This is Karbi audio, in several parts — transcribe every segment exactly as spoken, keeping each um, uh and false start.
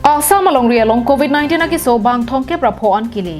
Assam alongri along covid nineteen akeso bang thomkep ra pho an kele.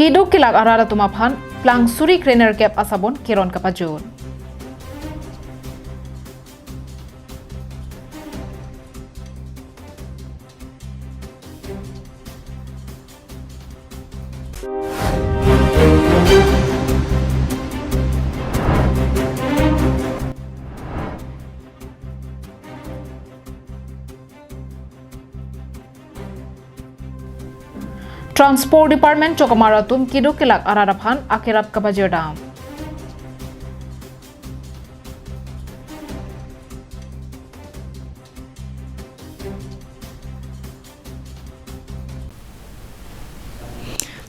Keduk kelak arat atum aphan plang suri krenerkep asabon keron kapajut. Transport Department chokamar atum keduk kelak arat aphan akerap kapajir dam.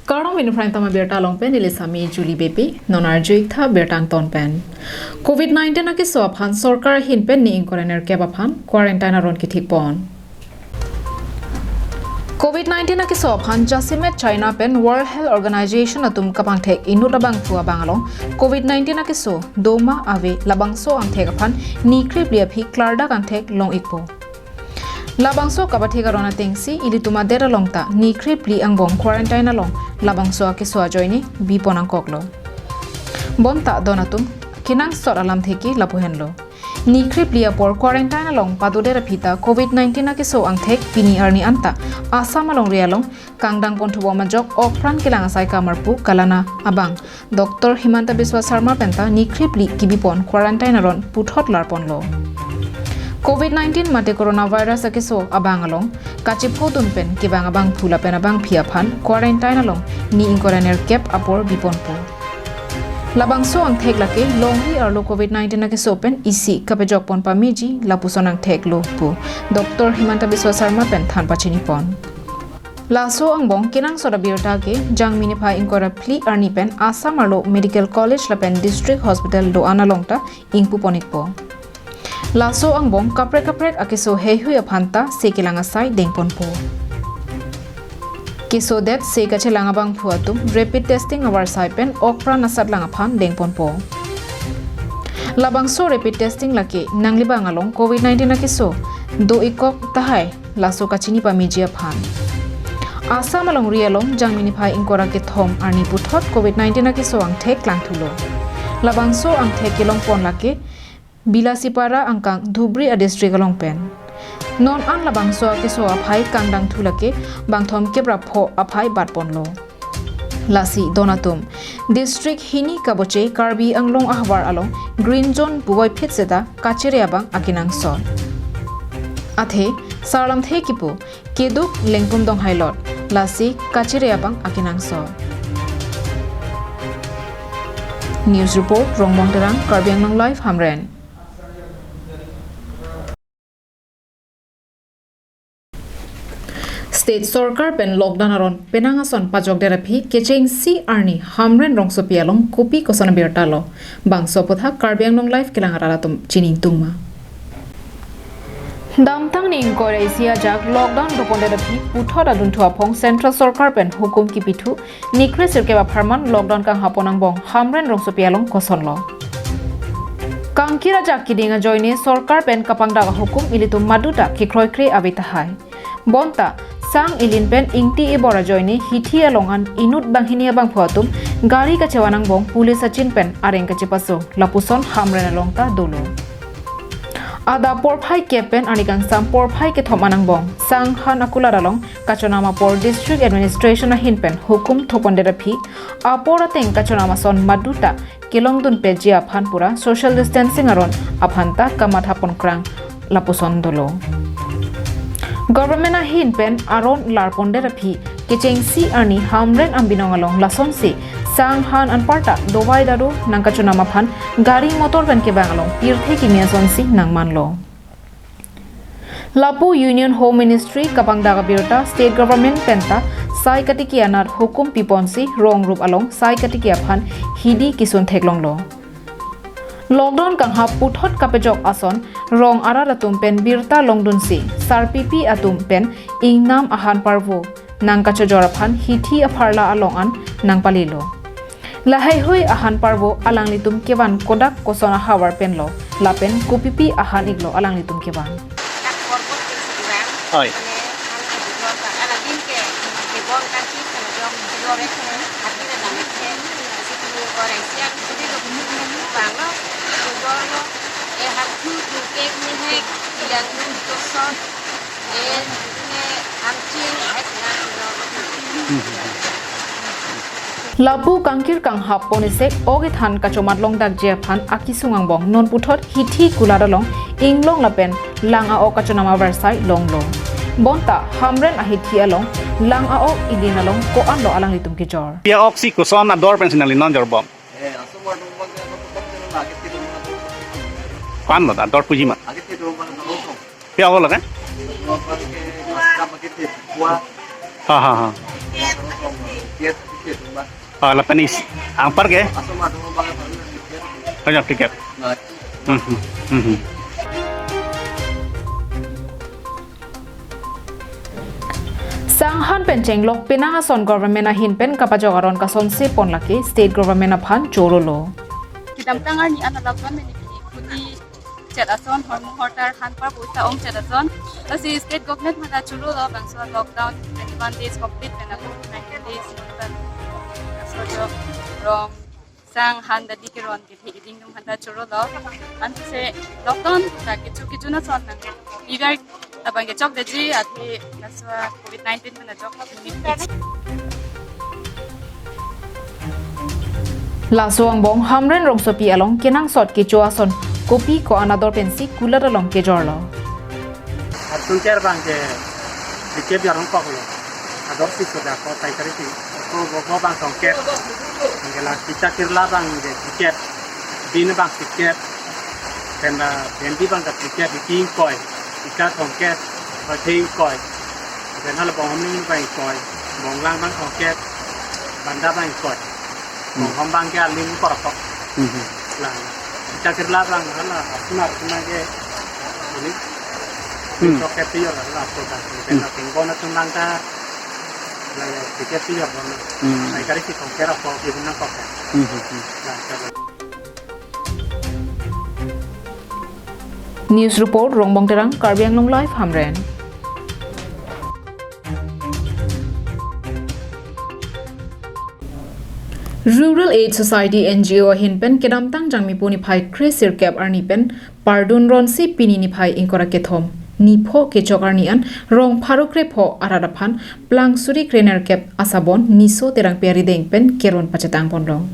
Kardom, Vinu Prime Time abirta along pen neli Sami Julie Beypi, non arju-ik tha birta angton pen. Covid nineteen akeso aphan sorkar ahin pen ni ingkoi ra nerkep aphan quarantine aron kethik pon. Covid nineteen akeso aphan jasemet China pen World Health Organization atum kapangthek inut abangphu abang along covid nineteen akeso doma ave, labangso angthek aphan ni krephli aphi klardak angthek long-ikpo. Labangso kapathek aron atengsi ilitum adet along ta ni krephli angbong quarantine along labangso akeso ajoine bipon angkoklo. Bonta don atum kenangsot alamthe ke lapu henlo. Ni krephli apor quarantine along padodet aphi ta covid nineteen akeso angthek pini arni anta Assam alongri along kangdang ponthu bom ajok okpran kelang asai kamarpu Kalana abang Doctor Himanta Biswa Sarma penta ni krephli kebipon quarantine aron puthot larponlo. Covid nineteen mate coronavirus akeso abang along kachiphodun pen kevang abangphu lapen abangphi aphan quarantine along ni ingkoi ra nerkep apor biponpo. Labangso angthek lake longri arlo covid nineteen akeso pen isi kapejokpon pameji lapuson angthek lo pu Doctor Himanta Biswa Sarma pen than pachinipon. Laso angbong kenangsot abirta ke Jangmi niphai ingkoi ra phli arni pen Assam arlo Medical College lapen District Hospital do-an along ta ingpupon-ikpo. Laso angbong kaprek kaprek akeso heihui aphan ta se kelang asai dengponpo. Kesodet se kachelang abangphu atum rapid testing avarsai pen okpran asatlang aphan dengponpo. Labangso rapid testing lake nanglibang along covid nineteen akeso do-ikkok tahai laso kachini pameji aphan. Assam alongri along Jangmi niphai ingkoi ra kethom arni puthot covid nineteen akeso angthek klangthulo. Labangso angthek kelongpon lake Bilasipara angkang Dhubri adistrict along pen. Non an labangso akeso aphai kangdangthu lake bang thomkep ra pho aphai batponlo. Lasi don atum district hini kaboche Karbi Anglong ahavar along green zone puvoiphit seta kachere abang akenangsot. Athe sarlamthe kipu keduk lengpum donghailot, lasi kachere abang akenangsot. News report, Rongbong Terang, Karbi Anglong Live, Hamren. State sorkar pen lockdown aron penang ason pajokdet aphi kechengsi arni Hamren rongsopi along kopi koson abirta lo, bangso aputhak Karbi Anglong Live kelang arat atum chiningtungma. Damtang ni ingkoi ra isi ajak lockdown dopondet aphi puthot adunthu aphong central sorkar pen hukum kipithu ni kre sirkep apharman lockdown kanghapon angbong Hamren rongsopi along kosonlo. Kangkir ajak keding ajoine sorkar pen kapangdak ahukum ilitum maduta kekroikre ave tahai. Bonta sang ilin pen ingti ibor ajoine hithi along an inut banghini abangphu atum gari kachevan angbong police achin pen areng kachepaso lapuson Hamren along ta dolo. Adap porphai kep pen arni kangsam porphai kethom an angbong sang han akulat along kachonam apor district administration ahin pen hukum thopondet aphi apor ateng kachonam ason maduta kelongdunpetji aphan pura social distancing aron aphanta kamathapon krang lapuson dolo. Government ahin pen aron larpondet aphi kechengsi arni Hamren ambinong along lasonsi sang han anparta dovai dado nangkachonam aphan gari motor pen kevang along pirthe kimi asonsi nangmanlo. Lapu Union Home Ministry kapangdak abirta state government penta sai katiki anat hukum piponsi rong rup along sai katiki aphan hidi kesun theklonglo. Lockdown kanghap puthot kapejok ason rong arat atum pen birta longdunsi sarpipi atum pen ingnam ahan parvo nangkachojor aphan hithi apharla along an nangpalilo. Lahaihui ahan parvo alanglitum kevan kodak koson ahavar penlo lapen kopipi ahan iklo alanglitum kevan. Dak korbot ke seberang. Oi. Mane, hal ke bujor ka, ala din ke, ke bon ka ki, ke jong, ke jore ke, hati na dame ke, situ ko rai siang, situ lo bujor lo, bujor lo, eh, hal tu, tu, kek, ni hek, ilang, tu, tu, son, eh, ne, amching, hai, na, lo. Lapu kangkir kanghap ponisek ogit han kachomat longdakji aphan akisung angbong non puthot hithi kulat along inglong lapen lang a-ok kachonam aversai longlo. Bonta Hamren ahithi along lang a-ok ilin along ko-an lo alanglitum kejor. Pia oksi koson ador pensi nangli non jorbom? Ko-an lo ador puji ma? Pia ok lo kan? Ha, ha, ha. Ah, lapen isi anpar ke? Kanya tiket. Hmm, hmm, hmm, hmm. Sanghan pen chenglok penang ason government ahin pen kapajok aron kasonse pon lake state government aphan chorolo. Kedamtang arni an alaphan mene kuni kuni chet ason hormu hortar han parvo ta ong chet ason. Lasi state government mada chorolo bangso lockdown twenty-one days complete pen ako nineteen days. Laso jo rong sang han dadi keron kethe keding dum han ta chorolo. Ansi lockdown ta kecho kecho na son nang. Bigar abang kechokdeji athe laso covid nineteen pen ajok. Laso angbong Hamren rongsopi along kenangsot kecho ason kopi ko-an ador pensi kulat along kejorlo. Atum ker bang ke tiket jarong kok lo. Ador si sudah ko tai kari si. Ko bo bo bang tongket. Bang ke la kita kirla bang ke tiket. Bin bang tiket. Pen la bendi bang ke tiket di ting koi. Ika tongket. Ba ting koi. Pen hal bong hom ning bang koi. Bong lang bang tongket. Banda bang koi. Bong hom bang ke aling korok kok. Hmm. Lang. Kita kirla bang hala asmar kuma ke ini. Hmm. Sok ke tiyor hala apo ta. Pen la ting bona tum lang ta. La ya tiket tiyor bona. Hmm. Ai kari si tongket apo ke bina kok. Hmm, hmm, hmm. Lang ta. News report, Rongbong Terang, Karbi Anglong Live, Hamren. Rural Aid Society N G O ahin pen kedamtang Jangmipo niphai kre sirkep arni pen pardun ronsi pini niphai ingkoi ra kethom nipho kechok arni an rong pharo krepho arat aphan plang suri krenerkep asabon Niso Terangpi arideng pen keron pachetang ponlong.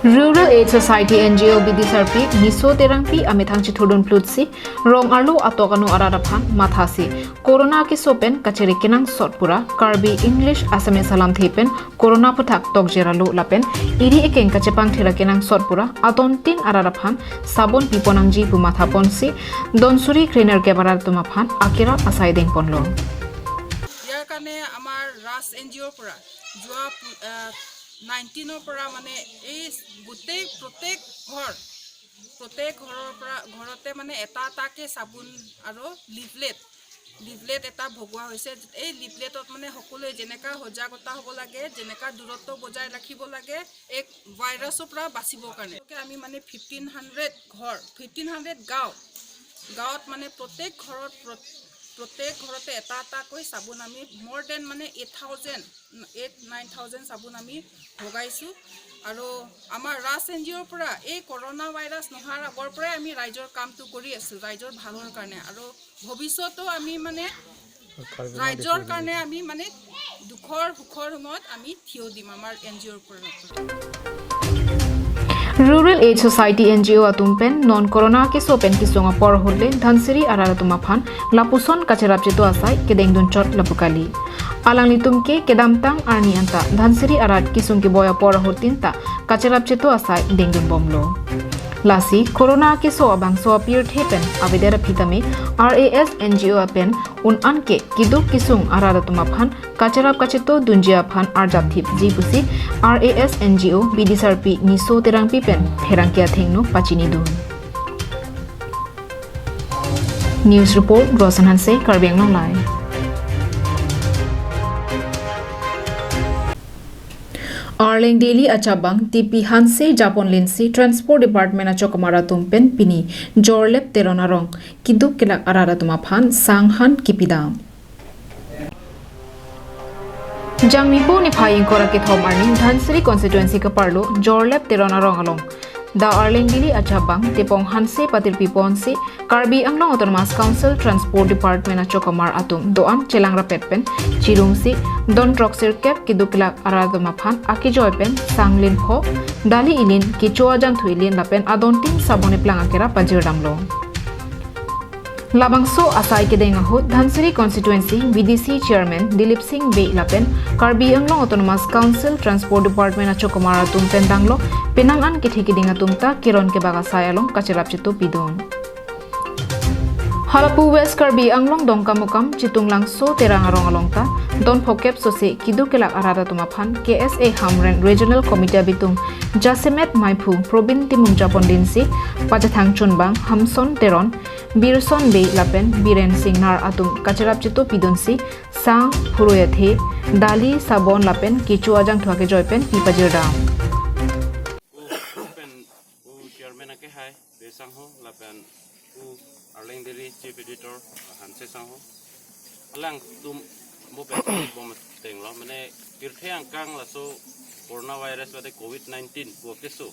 Rural Aid Society N G O bidi sarpi Niso Terangpi amethang chithurdun plutsi rong arlo atok anu arat aphan mathasi Corona keso pen kachere kenangsot pura Karbi English Assamese alamthe pen Corona aphuthak tokjera lo lapen iri ekeng kachepangthir akenangsot pura adontin arat aphan sabon piponangji pu mathaponsi don suri krenerkep arat atum aphan akerap asai dengponlo. ইয়াৰ কাৰণে আমাৰ ৰাজ N G অ'ৰ পৰা যোৱা পু- আহ, নাইনটিনৰ পৰা মানে এই গোটেই প্ৰত্যেক ঘৰ, প্ৰত্যেক ঘৰৰ পৰা, ঘৰতে মানে এটা এটাকে চাবোন আৰু লিফলেট, লিফলেট এটা ভগোৱা হৈছে। এই লিফলেটত মানে সকলোৱে যেনেকা সজাগতা হ'ব লাগে, যেনেকা দূৰত্ব বজাই ৰাখিব লাগে, এক ভাইৰাছৰ পৰা বাচিবৰ কাৰণে। গতিকে আমি মানে ফিফটিন হাণ্ড্ৰেড ঘৰ, ফিফটিন হাণ্ড্ৰেড গাঁও, গাঁৱত মানে প্ৰত্যেক ঘৰত প্ৰ- প্ৰত্যেক ঘৰতে এটা এটাকৈ চাবোন আমি more than মানে eight thousand, eight nine thousand চাবোন আমি ভগাইছোঁ। আৰু আমাৰ ৰাজ এন জি অ'ৰ পৰা এই কৰোণা ভাইৰাছ নোহোৱাৰ আগৰ পৰাই আমি ৰাইজৰ কামটো কৰি আছোঁ, ৰাইজৰ ভালৰ কাৰণে। আৰু ভৱিষ্যতেও আমি মানে ৰাইজৰ কাৰণে আমি মানে দুখৰ সুখৰ সময়ত আমি থিয় দিম আমাৰ এন জি অ'ৰ পৰা। Rural Aid Society N G O atum pen non Corona keso pen kesung apor ahut le Dhansiri arat atum aphan lapuson kacherap chetu asai kedengdun chot lapu kali. Alanglitum ke kedamtang arni anta Dhansiri arat kesung keboi apor ahut tin ta kacherap chetu asai dengdun bomlo. Lasi Corona keso abangso apirthe pen avedet aphi tame R A S N G O pen un-an ke kiduk kisung arat atum aphan kacherap kacheto dunji aphan arjap thipji pusi R A S N G O bidisarpi Niso Terangpi pen pherangke athengno pachinidun. News report, Rosan Hanse, Karbi Anglong Live. Arleng Daily achapbang T P Hanse japonlinsi Transport Department achokamar atum pen pini Jorlep Teron arong kiduk kelak arat atum aphan sang han kipidam. Jangmipo niphai ingkoi ra kethom arni Dhansiri constituency keparlo Jorlep Teron arong along da Arleng Daily achapbang Tepong Hanse patirpi ponsi Karbi Anglong Autonomous Council Transport Department achokamar atum do-an chelang rapet pen chirungsi don throksirkep kiduk kelak arat atum aphan akejoi pen sang lin pho, dali ilin, kecho ajangthu ilin lapen adontin sabon eplang akera pajirdamlo. Labangso asai kedeng ahut Dhansiri constituency B D C chairman Dilip Singh Bey lapen Karbi Anglong Autonomous Council Transport Department achokamar atum pen danglo penang an kethe keding atum ta keron kebak asai along kacherap cheto pidun. Halapu West Karbi Anglong Dongkamukam Chitunglangso Terang arong along ta don phokep sose kiduk kelak arat atum aphan K S A Hamren Regional Committee abitung Jasemet Maiphu, Probin Timung japonlinsi pachethang chunbang Hamson Teron, Birson Bey lapen Biren Singnar atum kacherap cheto pidunsi sang, phurui athe, dali, sabon lapen kecho ajangthu akejoi pen pipajirdam. Pen u chairman akehai Bey sangho lapen u Arleng Daily chief editor Hanse sangho, alangtum mo pen bom tenglo, mane pirthe angkang laso coronavirus mate covid nineteen pu keso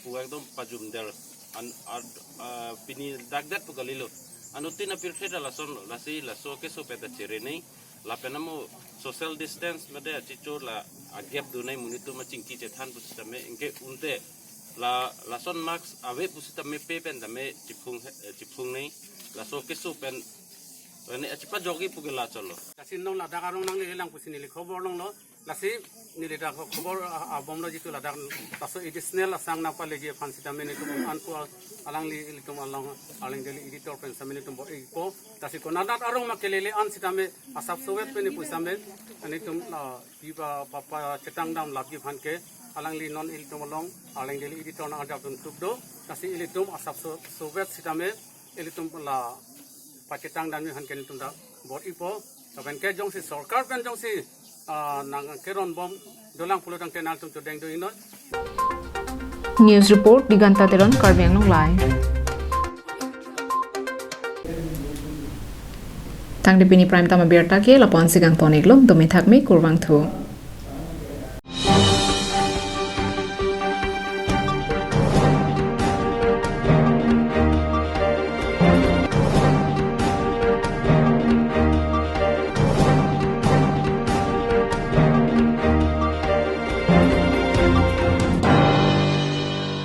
pu ekdom pajumdel an, ad, ah, pini dakdet pu kalilo. Anuttin apirthe ta lasonlo, lasi laso keso pen ta chere nei. Lapen amo social distance mate achicho la agap do nei, monit atum achingki chethan pusitame, anke unte la lason mask ave pusitame pe pen tame chiphung, eh, chiphung nei. Laso keso pen ane achipajokji puke la cholo. Lasi non ladak arong nangle lang pusi neli khobor longlo. Lasi neli dak khobor, ah, abomlo jitu ladak laso additional asang nangpaleji aphan sitame nelitum anku alangli ilitum along Arleng Daily editor pen sitame nelitum bor-ipo. Lasi konat arong ma kelele an sitame asap sowet pen pusitame nelitum la pi pa, pa, pachetang dam lapji aphan ke alangli non ilitum along Arleng Daily editor nang arjap dun thup do. Lasi ilitum asap so, sowet sitame ilitum la pachetang damji aphan ke nelitum ta bor-ipo. Lapen ke jongsi sorkar pen jongsi, ah, nangkeron bom dolang pulo tangte nangtum chodeng do inoi. News report, Diganta Teron, Karbi Anglong Live. Tangte pini prime time abirta ke lapu-ansi kangton-iklo, dome thakme, kurvangthu.